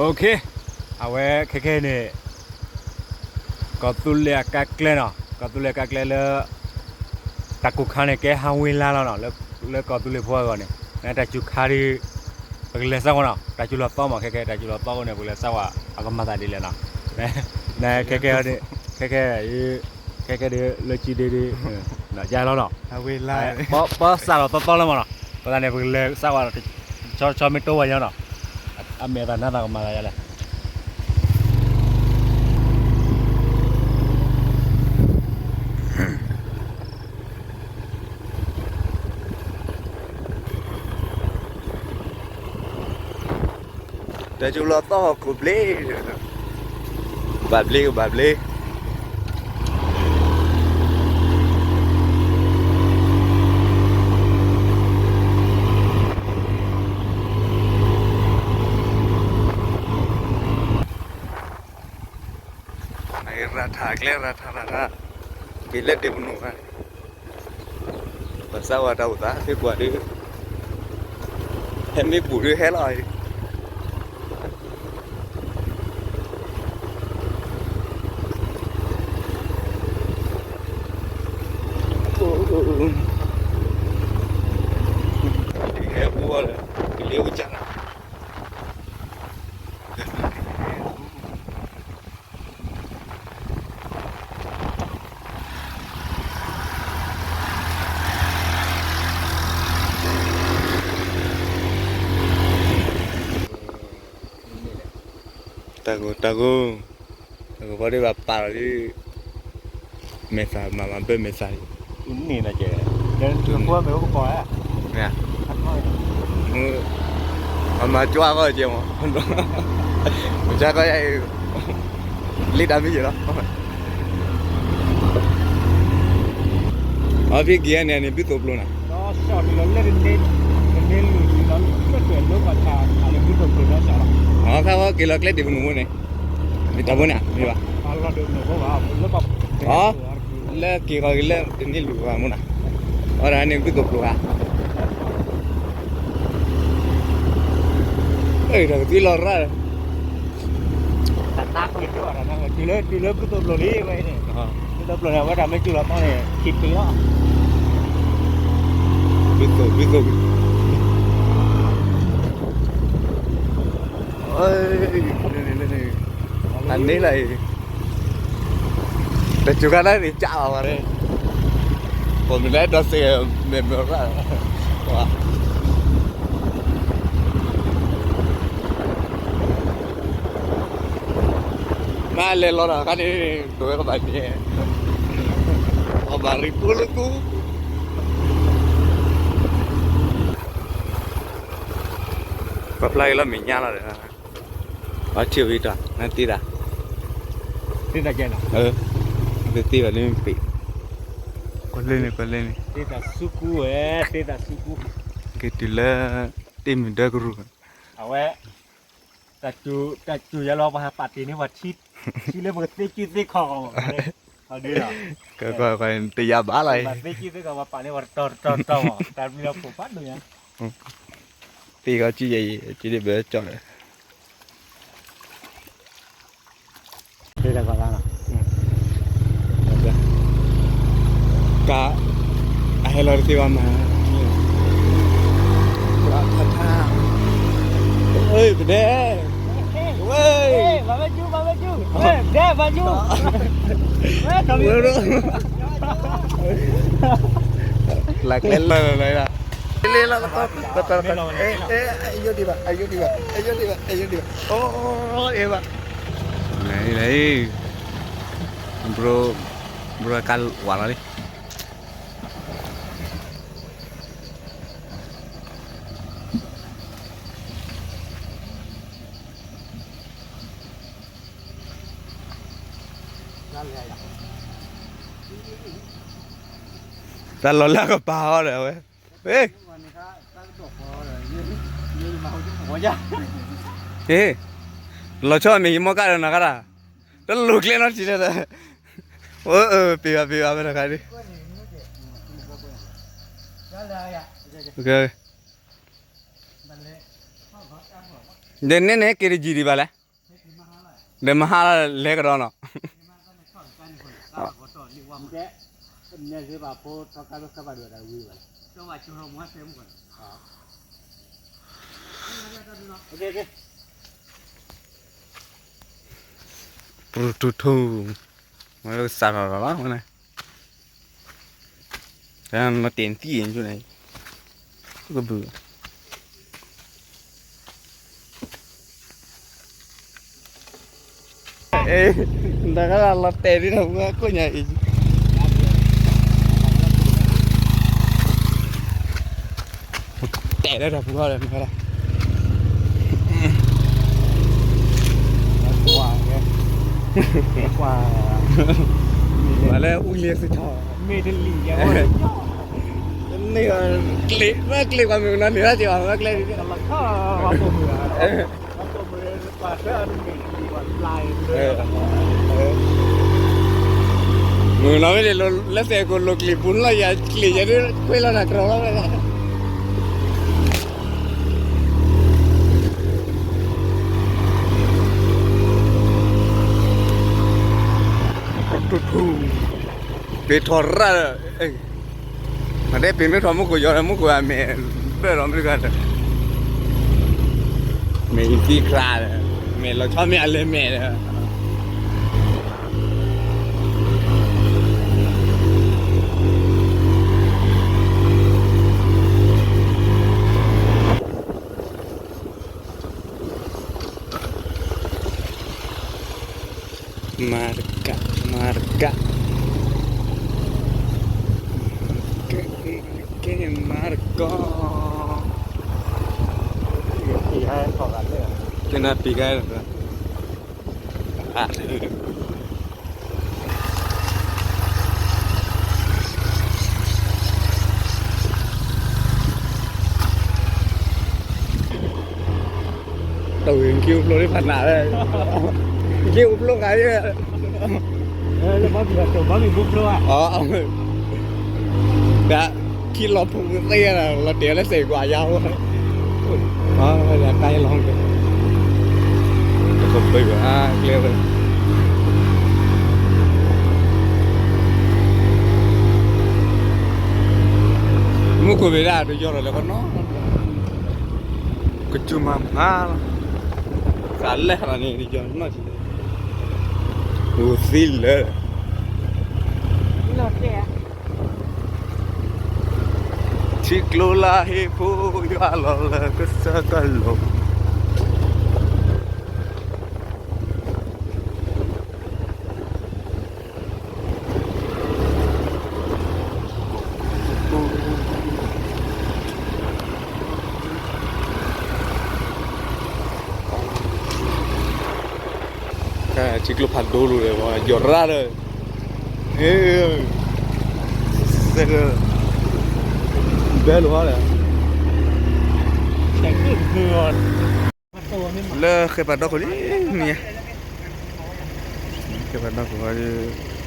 Okay, အဝဲခဲခဲန့ၣ် ကီၢ်သူလ့ၤအကါကျဲနီၤ, ကီၢ်သူလ့ၤအကါကျဲလၢ တၢ်ကိၢ်ခါန့ၣ် ကဲဟးဝ့ၤလါလီၤနီၤ, လၢကီၢ်သူလ့ၤဖိအဂီၢ်န့ၣ် တၢ်စူၤခါဒီး ပကလဲၤစၢ်ဝဲနီၤ, တၢ်စူၤလီၤသီမး ခဲခဲ တၢ်စူၤလီၤသီအဃိန့ၣ် ပကလဲၤစၢ်ဝဲ အကမၤသးဒ်လဲၣ်နီၤ, နခဲခဲ ခဲခဲ ခဲခဲဒ်လၢခံဒ်ဒ် ယါလီၤနီၤ, ပစးလီၤသီသီလၢမးနီၤ, ပသးန့ၣ် ပကလဲၤစၢ်ဝဲဒီး ဆီဆီမ့ၢ်တိဝဲညါနီၤ, အမဲာ်သးနါသးကမၤသးယါလဲၣ်. တၢ်စူၤလီၤသီဟီၣ်ခိၣ်ဘျ့, ဘၣ်ဘျ့ကဘၣ်ဘျ့. ရၤထးကျဲ ရၤထးရၤထး, က့ၤလၢဒ့ၣ်ပနူၤခါန့ၣ် ပစးဝဲတၢ်အိၣ်သးသ့ကွၢ်ဒုး, ဟဲမ့ၢ်ပူၤဒုးဟဲလီၤအံၤ, ဟဲပူၤလၢ ကလ့အိၣ်ကၢ်လီၤ. တၢ်ဂိၢ် တၢ်ဂိၢ်, တၢ်ဂိၢ်ဖီဒံးဘၣ်ပာ်လီၤဒ် မဲာ်သၣ်မၤမၤဘၢမဲာ်သၣ်န့ၣ်, မ့ၢ်, အမၤကွၢ်ကီၢ်ကဲမး, မၤကွၢ်ကီၢ်အံၤ လ့တၢ်မ့ၢ်ယဲၢ်လီၤ. အဖံက့ၤန့ၣ်န့ၣ် ဘုသိၣ်ပျိနၤ, အီ ခါဝဲက့ၤလီၤကျဲဒ့ၣ်ပနူၤဖိန့ၣ်, မ့ၢ်တၢ်ဖိန့ၣ်မ့ၢ်ဘၣ်, အီ, လၢက့ၤဃီၤက့ၤလၢတန့ၢ်လူၤဘၣ်မ့ၢ်နၤ, အီဒၣ်န့ၣ်ဘုသိၣ်ပျိဧါ, တၢ်ကသံလီၤရၣ် တုၤလၢ တုၤလၢဘုသိၣ်ပျိလံဝဲန့ၣ်, ဘုသိၣ်ပျိန့ၣ် အဝဲတၢ်မ့ၢ်စူၤလီၤသီန့ၣ် ခံပ့ၤလီၤ. ဘုသိၣ် ဘုသိၣ်, အန့ၣ်လီၤအံၤ, တစူၤခါန့ၣ်န့ၣ် ကၢ်လီၤဝဲ, ပမ့ၢ်လဲၤဒီးစ့ၢ် မဲာ်မရၣ် မ့ၢ်လဲၤလီၤဒီးခါန့ၣ် ဒိးဝဲကဘၣ်န့ၣ်, အဘၣ်ရံၣ်ဖိလၢကူ, ပှၤဖျါက့ၤလီၤမဲာ်ညါလီၤဒီး, အထံၣ်ဝံၤဒီး နတ့တၢ်, တ့တၢ်ကဲနီၤ, တ့တ့ဘၣ်လၢမ့ၢ်ပ့ၤ, ကွၢ်လၢန့ၣ် ကွၢ်လၢန့ၣ်, တ့တၢ်ဆူကူဝဲ, တ့တၢ်ဆူကူ, က့ၤတုၤလၢ တ့မုၢ်ဒၢကရူၢ်, အဝဲ တၢ်စူၤ တၢ်စူၤယါလီၤ ပှၤဟးပာ်တ့ၢ်န့ၢ်ပှၤထံ, ထံလၢပကသ့ကၠုသ့ခီၣ်အီၤ, တယၤဘၣ်လီၤ, ပှၤသ့ကၠုသ့ခီၣ် ပှၤပာ်န့ၢ်ပှၤတတီၤတတီၤတတီၤမး, တၢ်မံလီၤဖိးဖးဒိၣ်ညါ, သ့ခီၣ်ကၠုယဲအံၤ ကၠုဒ်ဘၢကၠီၣ်ဒီး က အဟဲလီၤတသ့ဘၣ်မး, ထါထါ, ပဒဲ, ဝဲ, ဘၣ်မ့ၢ်ကၠူ ဘၣ်မ့ၢ်ကၠူ, ဒဲ ဘၣ်ကၠူ, ဝဲ, လၢကျဲလၢလၢလၢ, လ့လ့လီၤ, ယိဒံးဘၣ် ယိဒံးဘၣ် ယိဒံးဘၣ် ယိဒံးဘၣ် အိၣ် အ့ဘၣ်, လံလံ, bro, bro ကါဝးလီၤလံ, တၢ်လီၤလၢအကပၤအီၤဒီးအဝဲ, ဟ့ၣ်, ဟ့ၣ်, လီၤဆီမ့ၢ်ယမီၢ်ကၣ်ဒီးနီၢ်ကါတၢ်, တလိၣ်ကျဲနီတစဲးလၢၤ, အၢ အၢ ပ့ၤဘၣ် ပ့ၤဘၣ် ဝဲတခါဒ်, ကဲ, ဒီးန့ၣ်န့ၣ်က့ၤတယံာ်ဒံးဘၣ်လဲၣ်, ဒီးမဟါလဲၤကဒီးနီၤ. ပရူထူထူ, မ့ၢ်စးထီၣ်လီၤလီၤန့ၣ်, တၢ်နတ့ၢ်သံၣ်န့ၣ်, ကဘုၣ် တၢ်ကလီၤတဲာ်ဒ်တၢ်ပူၤကိးညါအံၤ, တဲာ်လၢတၢ်ပူၤဃီဒီးမ့ၢ်ဝဲဒၣ်, မ့ၢ်လၢအူလံစ့ၢ်ကီး, မ့ၢ်တလံၤယဲ, မ့ၢ်ကျ့ၤ, မ့ၢ်ကျ့ၤပှၤမုၢ်ကနီၤန့ၣ်ဒၣ်က့ၤဘၣ်, မ့ၢ်ကျ့ၤ, မုၢ်နီၤမ့ၢ်န့ၣ် လၢသဲးကိးလိာ်ကျ့ၤပူၤလီၤ, ယၤကျ့ၤယဲဒၣ်ကွဲးလီၤနၤကြီလီၤဝဲဒၣ်. ပ့ၤထီၣ်ရၣ်, မ့ၢ်တဲပ့ၤမ့ၢ်ထီၣ်မူခိၣ်ယီၤဒီး မူခိၣ်အမဲာ်ဘၢၣ်လီၤမ့ၢ်တဂၤဒီး, မဲာ်အံၤသံခရးဒီး, မဲာ်လီၤဆီမ့ၢ်အလဲၤမဲာ်ဒီး မၤတကး, မၤတကး, ကဲမၤတကး, ကဲနၤပံၤကါ, တၢ်ဝံၤက့ၤအိၣ်ဖျိလၢဖးနးဝဲ, က့ၤအိၣ်ဖျိဃာ်ယဲ, ဘၣ်မံၤဘၣ်ဖျိ, အ, ဒၣ်, ခံလီၤဖိသ့ၣ်လီၤတဲာ်လၢစဲးကွၢ်ယါ, တၢ်အလီၤ, တၢ်ကပၢၤဘၣ်ကျဲဝဲ မူခိၣ်ဘ့ၣ်ဒၣ်တယီၤလီၤလၢပနီၤ, ကစူၢ်မၤမၤလီၤ, သးလဲၢ်လီၤန့ၣ် တယီၤနီၢ်ဆံး, အိၣ်သံလၢ ထံကျိလၢဟံၣ်ဖိ ယွၤလီၤလၢကစၢၢ်ကလိၤ ထံကျိဖးဒိၣ်လိၤဒီး ယီၤရၣ်ဒီး ဘဲလိာ်ဟီဒီး လၢဃဲပၤဒီခိၣ်လံမ့ၢ်ဧါ, ဃဲပၤဒီခိၣ်ဝဲဒၣ်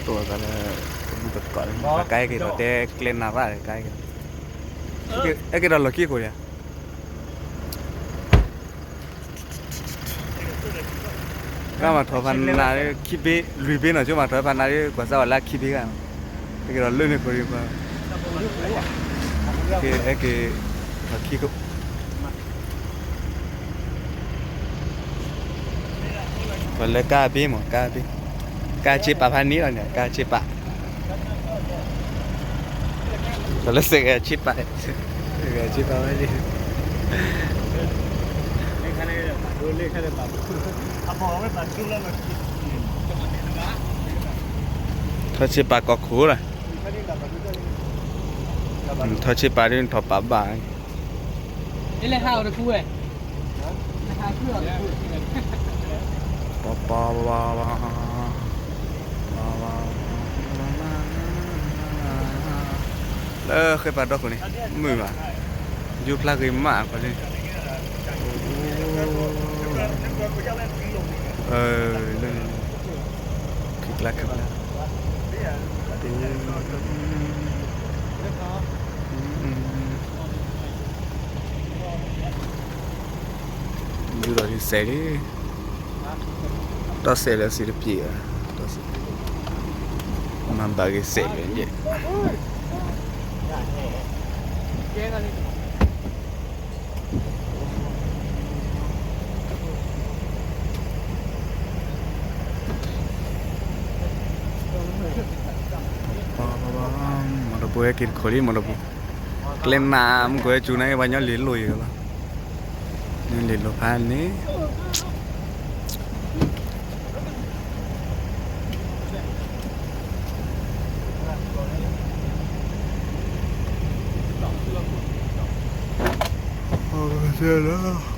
တိၢ်အသးလၢ တဘူၣ်တကိးလံ, ကါအံၤက့ၤဒီးတဲကျဲနၤရၣ်ဒီး ကါအံၤက့ၤ, အဲက့ၤဒီးလီၢ်ခံခိၣ်ယါ ကမၤထီၣ်ဖးနးခံဘ့ၣ် လွံၢ်ဘ့ၣ်နီၤ, ကမၤထီၣ်ဖးနးဒီး ကွၢ်စၢ်ဝဲလၢခံဘ့ၣ်ဂၤ, အဲက့ၤဒီးလၢန့ၣ်ခိၣ်ဒီး အဲက့ၤ ထီၣ်ခံခိၣ် ပှၤလၢကါဘ့ၣ်မး ကါဘ့ၣ်, ကါဆ့ပာ်ဖးန့ၣ်လီၤန့ၣ် ကါဆ့ပာ်, ပှၤလၢစဲးဂဲၤဆ့ပာ်, စဲးဂဲၤဆ့ပာ်ဝဲန့ၣ် ထီၣ်ဆ့ပာ်ကီၢ်ခိၣ်လီၤ, ထီၣ်ဆ့ပာ်ဒ်ထီၣ်ပာ်ဘၣ် ပီပီ လၢဃဲပၤဒီခိၣ်န့ၣ် မုာ်ဘၣ်, ယူဖျါဂ့ၤမးကီးလံ, ခံကျါခံကျါ တူၢ် စဲးလံ, တီၢ်စဲးလၢစံးတပျ့ၤ, မၤဘၣ်က့ၤစဲးလံ, မီၤတဘိဟဲက့ၤတခိးလံ, မီၤတဘိ, ကျဲနးမ့ၢ်ကွဲးကၠူနၤ ပှၤညီလံၤလိာ်ယၤလီၤ, လံၤလိာ်ဖးန့ၣ် ဒ်ဒ်, ဂဲၤလီၤ,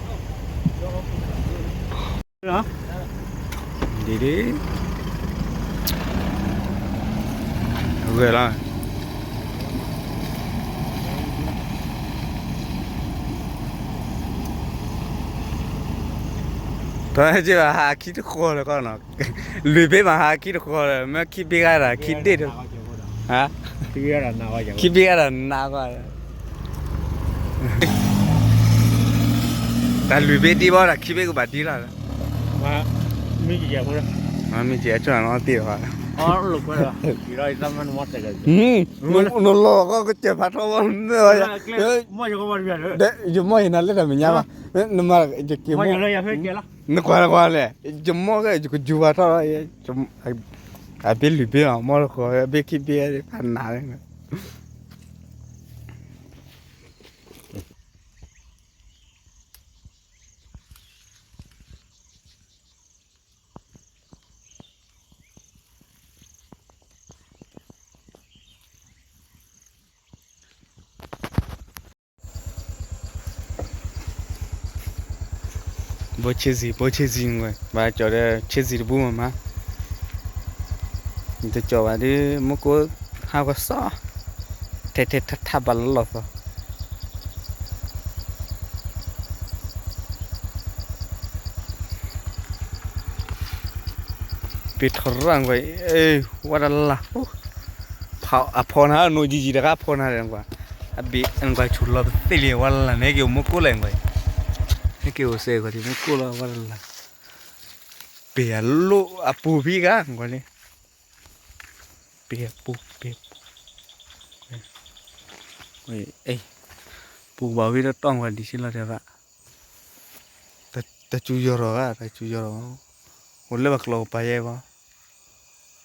တၢ်က့ၤဟးခံတဃီလၢၤကီးနီၤ, လွံၢ်ဘ့ၣ်မးဟးခံတဃီလၢၤ, မ့ၢ်ခံဘ့ၣ်ဂၤဒီး ခံဒ့ၣ်တ, ခံဘ့ၣ်ဂၤဒီး နးကွၢ် တၢ်လွံၢ်ဘ့ၣ်ဒံးဘၣ်ဒီး ခံဘ့ၣ်ကဘၣ်ဒံးလီၤ, မ့ၢ်ကဲးအဆိနီတ့ၢ်ဘၣ်, နလီၤကီးကစၢၢ်ဖးထီၣ်ဘၣ်မ့ၢ်, ယမီၢ်ယနၤလၢတၢ်မဲာ်ညါဘၣ်, နမၤယက့ၤမီၢ်, နကွၢ်နကွၢ်လဲၣ်, ယမီၢ်က့ၤ ယကစူၤဖးထီၣ်လီၤ, အဘ့ၣ်လွံၢ်ဘ့ၣ်အီၤ မီၢ်တဃီ အဘ့ၣ်ခံဘ့ၣ်ဖးနးလီၤ. ဘိဆ့ၣ်စံၣ် ဘိဆ့ၣ်စံၣ်ဝဲ ဘၣ်ကၠီၤဒီးဆ့ၣ်စံၣ်တဘူမးမး, နတကၠီၤဘၣ်ဒီး မူကိၣ်ဟးဂီၤစီၣ်, ထဲထဲထၣ်ထၣ်ဘၣ်လီၤသီ ပ့ၤထီၣ်ရၣ်ကွၢ်, ဝဲဒၣ်လၢ်, အဖီနၤနိယံယံတခါဖီနၤဒီးကွၢ်, အဘ့ၣ်ကွၢ်ဆူၣ်လီၤပသ့ၣ်လံ ဝဲဒၣ်လၢ်န့ၣ် ဟဲက့ၤအိၣ်မူကိၣ်လဲၣ်ကွၢ်, ဟဲက့ၤအိၣ်စဲးကွၢ်လံမူကိၣ်လီၤ ဝဲဒၣ်လၢ်, ပ့ၤအလိၣ်အပူၤဖံးဂၤကွၢ်လံ, ပ့ၤအပူၤ ပ့ၤအပူၤ, ပူၤဘၣ်ဝံၤဒီးတီၢ်ကွၢ်ဒံးဆံလီၤတဲဘၣ် တၢ်စူၤယီၤထီၣ်ဂၤ တၢ်စူၤယီၤထီၣ်, အိၣ်လၢပှၤကျီၢ်ပာ်ယဲဘၣ်,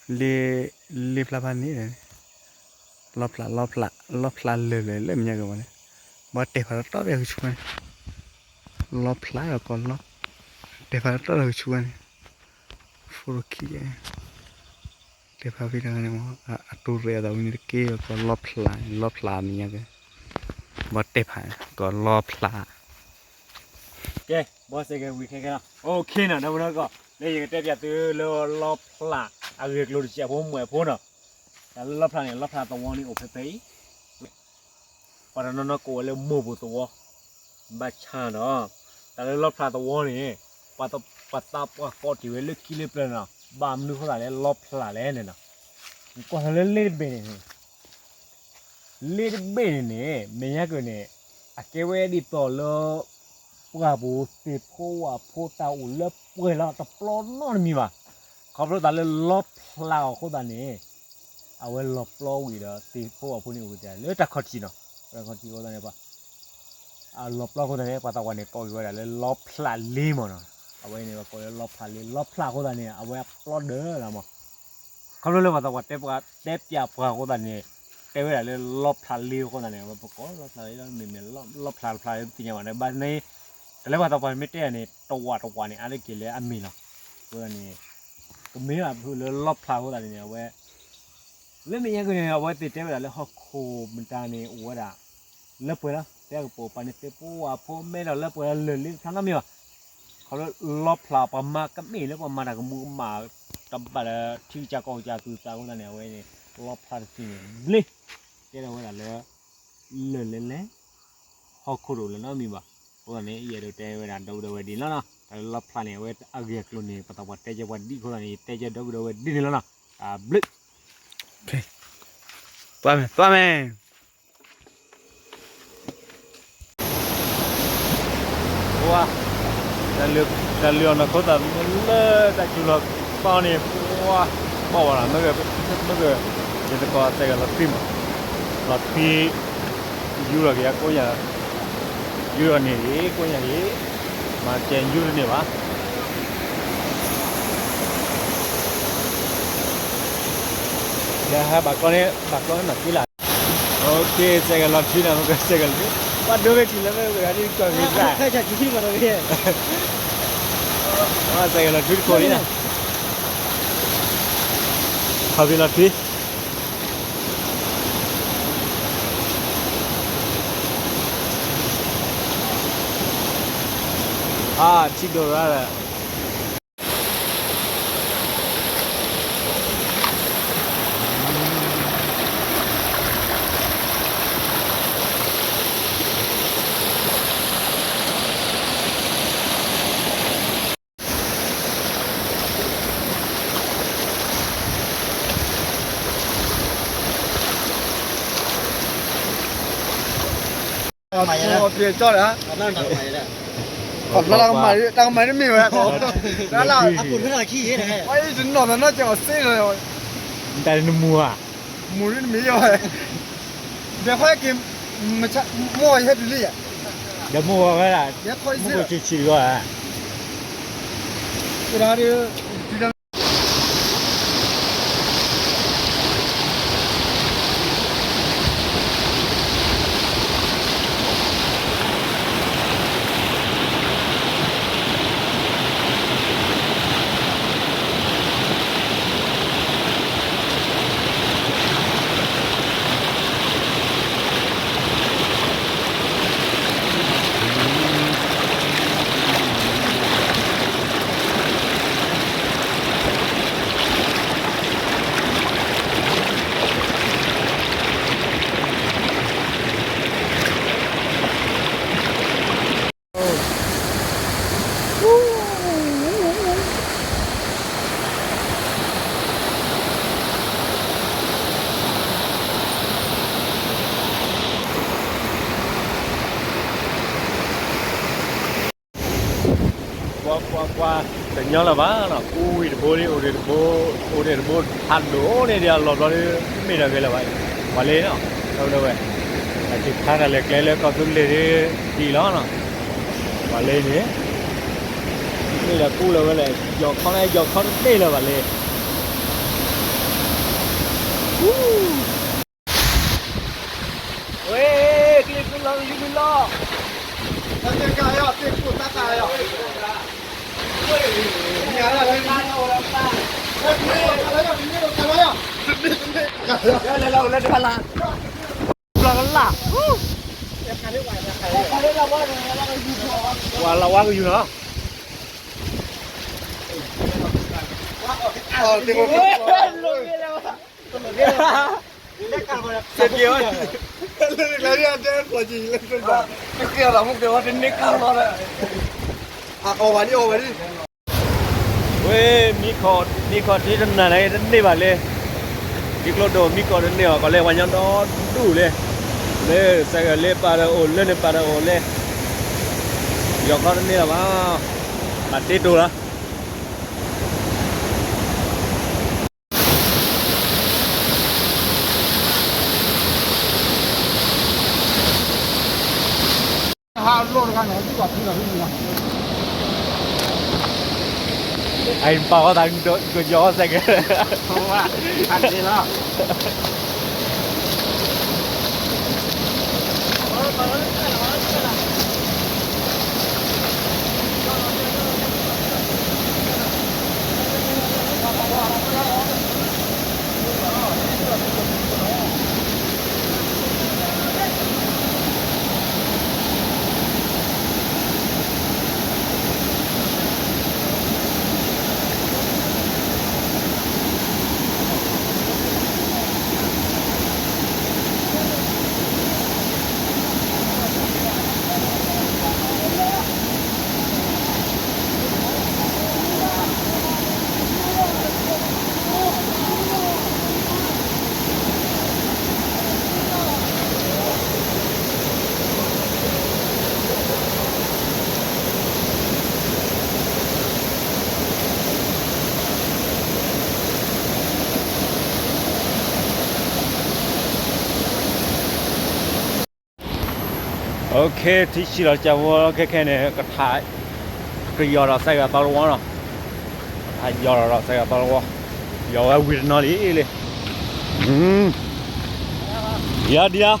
လ့, လ့ဖျါဖးန့ၣ်, လီဖျး လီဖျး လီဖျးလၢာ်လၢာ်လၢမဲာ်ညါက့ၤဝဲန့ၣ်, ဘၣ်တဲဖးလီၤတီၢ်ဖဲကဆူၣ်န့ၣ်, လီဖျးကီး, တဲဖးလီၤတီၢ်ဖဲကဆူၣ်ဝဲန့ၣ်, ဖိခံ, တဲဖးဖဲတဂၤန့ၣ်မ့ၢ် အတိၢ်ရဲၣ်အသးဝံၤန့ၣ်တက့ၢ် ကီးလီဖျးန့ၣ် လီဖျးမဲာ်ညါက့ၤ, ဘၣ်တဲဖး ကီးလီဖျး ကဲ, ဘီစဲးကဲဝံၤခဲခဲလီၤ. အိၣ်ခ့နီၤ ဒီပုၢ်ဒီဝဲၢ်ကိး, လၢယကတဲပၠးသုလၢလီဖျးအဂ့ၢ်အကျိၤတစဲးဖိမွဲၣ်ဖိနီၤ. တၢ်လၢလီဖျးန့ၣ် လီဖျးသဝီန့ၣ်အိၣ်ဖဲဖဲအံၤ, ပှၤတနီၤနီၤကိးဝဲလၢမိၢ်ပူၤသဝီ, ဘၣ်ဆၣ်ဒီး တၢ်လၢလီဖျးသဝီန့ၣ် ပှၤသးပှၢ်ကိးတ့ၢ်ဝဲလၢခံလၢပျၢၤနီၤ, ဘၣ်မနုၤဃိသးလၢလီဖျးလဲၣ်န့ၣ်နီၤ. ကွၢ်လၢလ့တဘ့ၣ်န့ၣ် လ့တဘ့ၣ်န့ၣ်န့ၣ် မဲာ်ညါက့ၤန့ၣ် အကဲဝဲဒ်သိးလၢ ပှၢ်ပူၤသ့ၣ်ဖိဝၣ်ဖိတၢ်အိၣ်လၢပှဲၤလီၤ တပျီနီတမံၤဘၣ်. ခီဖျိသးလၢလီဖျးအီၤအဃိသတးန့ၣ် အဝဲလီၤပျီဝံၤဒီးသ့ၣ်ဖိဝၣ်ဖိန့ၣ်အိၣ်ကတဲာ်လၢတၢ်ခီၣ်ထံးနီၤ, တၢ်ခီၣ်ထံးအဃိသတးန့ၣ် ပှၤ အလီၤပျီအဃိသတးန့ၣ် ပှၤသးပှၢ်န့ၣ်ကိးက့ၤဝဲဒၣ်လၢလီဖျးလ့မ့ၢ်နီၤ. အဝဲန့ၣ်ပှၤကိးလၢလီဖျးလ့, လီဖျးအဃိသတးန့ၣ် အဝဲအပျီဒၢးလီၤမး. ခီဖျိလၢပှၤသးပှၢ်တဲပှၤတဲပၠးပှၤအဃိသတးန့ၣ် တဲဝဲဒၣ်လၢလီဖျးလ့အဃိသတးန့ၣ် အဝဲပကိးလီဖျးလ့လီၤ. မ့မ့ၢ်လီဖျးတဖျးလၢပသ့ၣ်ညါဘၣ်န့ၣ် ဘၣ်န့ၣ် တၢ်လၢပှၤသးပှၢ်မ့ၢ်တဲန့ၣ် တဝးတဝးန့ၣ် အါတက့ၢ်လၢအမ့ၢ်လီၤ. အဃိသတးန့ၣ် ကမ့ၢ်ဘၣ်ဖုလၢလီဖျးအဃိသတးန့ၣ် အဝဲ လၢမဲာ်ညါက့ၤန့ၣ် အဝဲသ့ၣ်တဲဝဲဒၣ်လၢဟီၣ်ခိၣ်မတၤန့ၣ် အိၣ်ဝဲဒၣ် လၢပှဲၤလီၤ. တဲကပိာ်ပာ်န့ၣ် သ့ၣ်ဖိဝၣ်ဖိမဲဒီးလၢပှဲၤလီၤ လၢာ်လ့တဖျါနီတမံၤဘၣ်. ခီဖျိလီဖျးပှၤမၤကမ့ၢ်လၢပှၤမၤတၢ်ကမူးကမၣ် တဘၣ်လၢထံကစၢ်ကီၢ်ကစၢ်သူၣ်သးအဃိသတးန့ၣ် အဝဲန့ၣ် လီဖျးတသ့န့ၣ် ဘျ့ တဲဒီးဝဲဒၣ်လၢ လၢာ်လဲၣ်လဲၣ် ဟီၣ်ခိၣ်တအိၣ်လၢၤနီတမံၤဘၣ်. အဃိသတးန့ၣ် ယအဲၣ်ဒိးတဲဝဲဒၣ်ဒီပုၢ်ဒီဝဲၢ်ဒ်န့ၣ်လီၤနီၤ. တၢ်လၢလီဖျးန့ၣ် အဝဲအဂ့ၢ်အကျိၤန့ၣ် ပသးပှၢ်တဲကဲပှၤဒ်အဃိသတးန့ၣ် ယတဲကဲဒီပုၢ်ဒီဝဲၢ်ဒ်န့ၣ်လီၤနီၤ. တၢ်ဘျုး ပှၤမဲာ် ပှၤမဲာ် ဝါ တၢ်လုၢ်အီၣ်နီၢ်ခိသးလၢတၢ်စူၤလီၤကီန့ၣ် ပှၤဘၣ်ဝဲလီၤ, မ့ၢ်ဂ့ၤ, မ့ၢ်ဂ့ၤ, ယသကိးစဲးဂဲၤလီၤထွံမး, လီၤထွံ, ယူၢ်လီၤက့ၤကိးညၣ်, ယူၢ်လီၤန့ၣ်ဂ့ၤ ကိးညၣ်ဂ့ၤ, မၤစဲးယူၢ်တန့ၢ်ဘၣ်. ယဟဲဘၣ်ကျီန့ၣ် ဘၣ်ကျီန့ၣ်နီၢ်က့လၢ်, စဲးဂဲၤလီၤထွံနီၤ, မ့ၢ်ဂ့ၤစဲးဂဲၤလီၤထွံ, ပှၤဒိဝဲထံၣ်လၢမ့ၢ်ဂ့ၤ အဒ်ကီၢ်ဂ့ၤသၣ်, စဲးဂဲၤလီၤထွံတခိၣ်လံနီၤ, ခီၣ်ဖံးလီၤထွံ အါ ထံဒိၣ်ရၣ်ဒီး အီၣ်ပျဲၢ်ကၠီဒီး, တၢ်ကမၤတမ့ၢ်ဝဲ, တၢ်လၢ, အပူၤထွဲထီၣ်ခံယဲ, တၢ်နမူဧါ, မူၤဒ်နမ့ၢ်ယီၤ, ဒီးခွဲက့ၤ, မိၢ်ယဟဲတုၤလံယဲ, ဒီးမိၢ်ဝဲဒၣ်, ဒီးမိၢ်ဝဲဒၣ်, ဒီး ကွၢ်ကွၢ်ကွၢ်, တညီလၢၤဘၣ်နီၤ, ကူဝံၤတဘိလံ, အိၣ်ဒံးတဘိ, အိၣ်ဒံးတဘိဖးဒိၣ်န့ၣ်ဒီး အလီၤဘျီဒီး မ့ၢ်ဒီးဂ့ၤလၢၤဘၣ်, ပှၤလ့နီၤ, ဒီပုၢ်ဒီဝဲၢ်, တၢ်ထုကဖၣ်တၢ်လဲၤကျဲလၢကီၢ်သူလ့ၤဒ်အံၤလီၤနီၤ, ပှၤလ့န့ၣ်, မ့ၢ်ဒီးကူလၢၤဝဲလဲၣ်, ယီၤခီန့ၣ် ယီၤခီတန့ၢ်လၢၤဘၣ်လ့ ဝဲ, ကျ့ၣ်သူလီၤကယူၤလီၤ, တၢ်သ့ၣ်ကါယီၤ, သ့ၣ်ကိၢ်တၢ်သးယီၤ, လီၤကလၢ်, ဝဲလီၤဝါကယူၤလီၤ, စ့ၢ်ကီး, လၢကျါဒ်အတဲဖျိးကံၤလၢကျါ, တဃ့အီၤလီၤမူကဲဝဲတန့ၢ်ကါလီၤဒီး, အီၣ်ဘၣ်ဒ်အီၣ်ဘၣ်ဒ်, ဝဲ, မံခီၣ်, မံခီၣ်ထံတနၤန့ၣ်တန့ၢ်ဘၣ်လၢ, ထံကျိဒိၣ်မံခီၣ်တန့ၢ်ဘၣ်, ကီးလၢပှၤညီဒီဒူၣ်လၢ, လၢစဲးဂၢၢ်လၢပာ်ဒီးအိၣ်လၢန့ၣ်ပာ်ဒီးအိၣ်လၢ, ယီၤခီတန့ၢ်လၢၤဘၣ်, မၤတ့တိၤလီၤ. အံၤပာ်ဝဲသးကယီၤစဲးကဲ, လီၤ, Okay, ထံဆံးလီၤကၠးဖိ ခဲခဲန့ၣ် ကထး ကယီၤဒီးစဲကသီတဝီနီၤ, ကထးယီၤဒီးစဲကသီတဝီ, ယီၤဝဲဝံၤတနီၤလံလံ, ယီၤဒံးဧါ.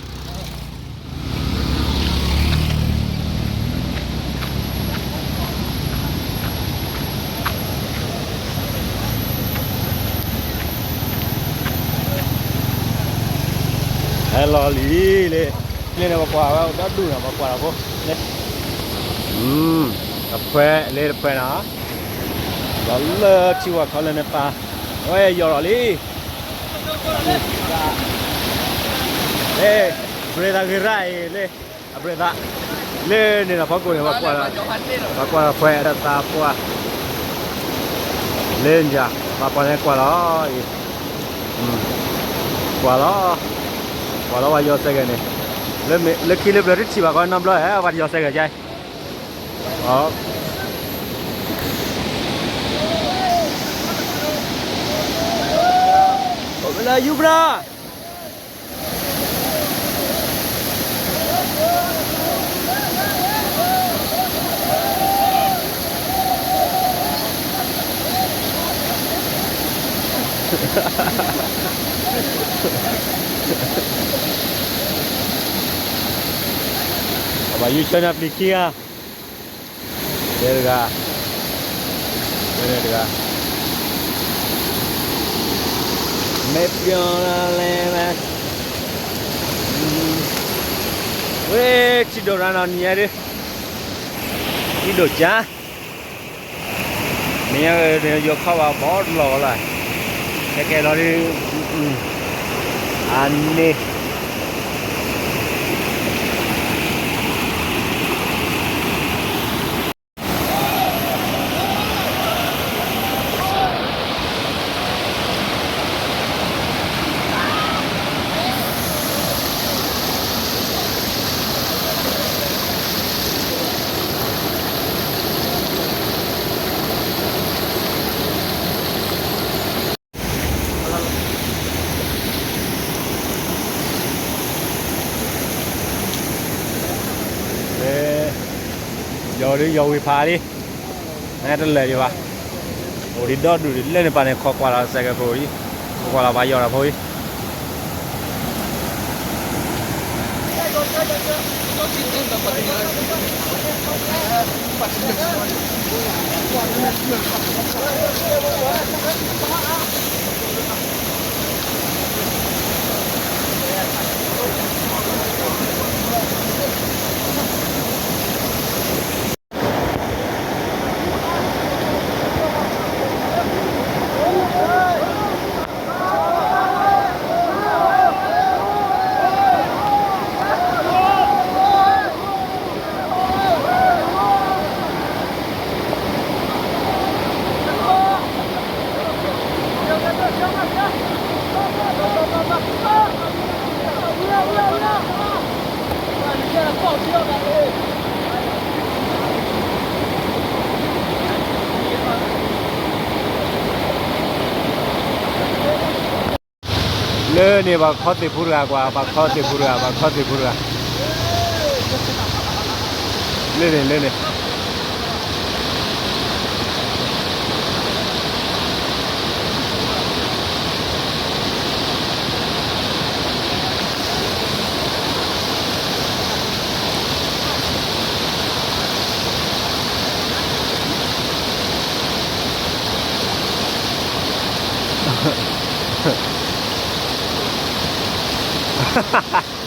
ဟဲလီၤလံလံ, န့ၣ်န့ၣ် ပှၤကွၢ်ဝဲဒၣ်ဒူၣ်နီၤ, ပှၤကွၢ်ဒီးဖိ, တဖှဲလၢတဖှဲနီၤ, ဒီးလၢထံဝၤခီလၢန့ၣ်ပၢ်, အဝဲယီၤလီၤလံ, လၢ ဘြဲၤသးဂ့ၤရၣ်အံၤလၢ အဘြဲၤသး လၢန့ၣ်ဒီးဖီခိၣ်န့ၣ် ပှၤကွၢ်ဒီးဖှဲတၢ်သးပှၢ် လၢညါ ပှၤကွၢ်န့ၣ်ကွၢ်လီၤအံၤ, ကွၢ်လီၤ, ကွၢ်လီၤဝဲယီၤစဲကဲန့ၣ်, လၢခံလၢပျၢၤတထံၣ်ဘၣ်ကီနီတဘျီဧါ, ပှၤတယီၤစဲကဲကဲ, လၢယူၤဘြၣ် အဘၣ်ယုၢ်ဆၢန့ၣ်ပျံၤခံဂၤ, တဲတဂၤ, တဲတဂၤ, မ့ၢ်ပျီလဲၣ်, ဝဲထံဒိၣ်ရၣ်နီၤနံၤဧါဒ်, ထံဒိၣ်ကၠါ မ့ၢ်ယိၤခီဘၣ်ဘီတလီၢ်လၢ်, ကဲကဲလီၤဒ်, အန့ၣ် ယီၤဒ်ယီၤဝံၤဖးလံ, နတလဲၤဒံးဘၣ်, အိၣ်ဒံးဒီဒူၣ်ဒံးလၢန့ၣ်ပၢ်န့ၣ် ခိးကွၢ်လီၤစဲကဲဖိအံၤ, ခိးကွၢ်လီၤပှၤယီၤဒီးဖိအံၤ လၢန့ၣ် ပှၤခီသ့ၣ်ဖိတဂၤကွၢ်, ပှၤခီသ့ၣ်ဖိတဂၤ, ပှၤခီသ့ၣ်ဖိတဂၤ, လၢန့ၣ် လၢန့ၣ် ဟါ